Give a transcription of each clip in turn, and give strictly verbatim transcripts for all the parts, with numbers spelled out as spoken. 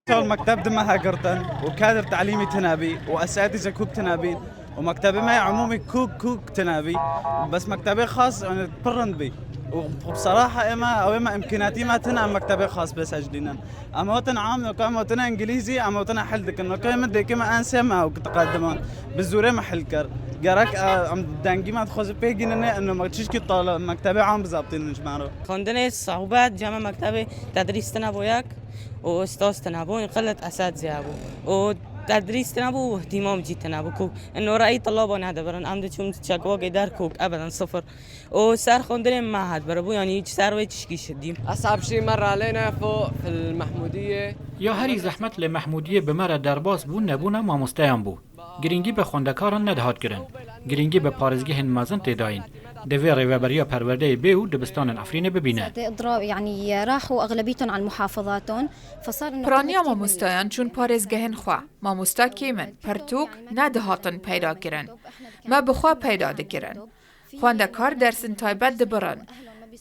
Şol mekteb dime hegirtin û kadir telîmî tine bî û esatîze kûk tine bîn û mektebê me yê umûmî kûk kûk tine bî. Bes mektebê xas, yani, pir rind bî. Û bseraha ême, ew ê me imkâniyetî me tine em mektebê xas pê secdînin. Em hatin am, weke em hatine îngilîzî, em hatine hil dikin. Weke min dêkê me en sê me ew diqediman. Bi zûrê me hil kir. Gerek, e, em dengî me dixwaze pê gînin, ê, ino me çişkî tala mektebê am bizabtînin ji me re. Xwendinê sohbet, cem mektebê tedrîs tine bo yek û ustaz tine bo, qillet esed zî hebû. Û tedrîs tine bo û ihtimam cî tine bo. Ku ino reyî telaban nedibirin, em diçûn çekvakê der kok, ebeden sifir. û ser xwendinê me hat biribû, yanî ser wê tişkî şidîm. أصعب شي مر علينا فوق في المحمودية. Ya herî zehmet li Mehmûdiyê bi me re derbas bûn nebûna mamosteyan bû. Girîngî bi xwendekaran nedihat kirin. Girîngî bi parêzgehên mezin tê dayîn. Divê rêveberiya perwerdeyê bê û dibistanên Efrînê bibîne. اضراب، يعني، راحوا أغلبيتهم على محافظاتهم، فصار إنه Piraniya mamosteyan çûn parêzgehên xwe. Mamosta kêm in, pirtûk nedihatin peyda kirin. Me bi xwe peyda dikirin. Xwendekar dersên taybet dibirin.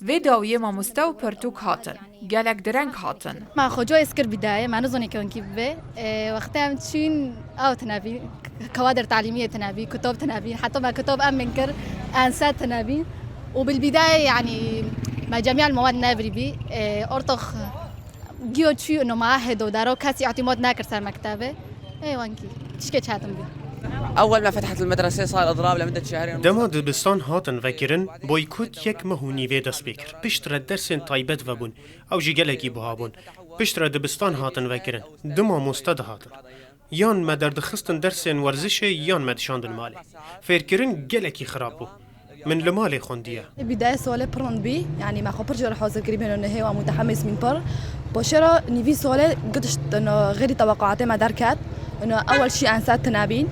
Vê dawiyê mamoste û pirtûk hatin. Gelek direng hatin. Ma xoca êskir bidayê, ma nizonî ke winkî bibe. E, wextê em çîn ew tinebî, kawadir talîmiyê tinebî, kutob tinebî. Heta me kutob em min kir, ense tinebî. Û bil bidayê, yanî, me cemî el mewad nevirî bî. E, ortox giyo çû ino maahid û daro kes îtimad nekir ser mektebê. Ê wankî. Tişkê çetin bî. أول ما فتحت المدرسة صار إضراب لمدة شهرين ونص. Dema dibistan hatin vekirin, boykot yek meh û nîvê dest pê kir. Pişt re dersên taybet vebûn. Ew jî gelekî buha bûn. Pişt re dibistan hatin vekirin. Du mamoste dihatin. Yan me derdixistin dersên werzişê, yan me dişandin malê. Fêrkirin gelekî xirab bû. Min li malê xwendiye. Bidayê solê pir rind bî, yanî me xwe pir jê re hazir kirî bî, ino nihê wan mutehemîs bîn pir. Paşê re nîvî solê gitişt, ino xêrî teweqaatê me derket. Ino ewel şî ense tine bîn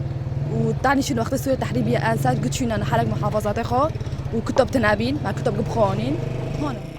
û tanî şîn wextê sûrê tehrîbî ense giçîne herek muhafazatê xwe û kutob tine bîn, me kutob gi bixwanîn. Hone.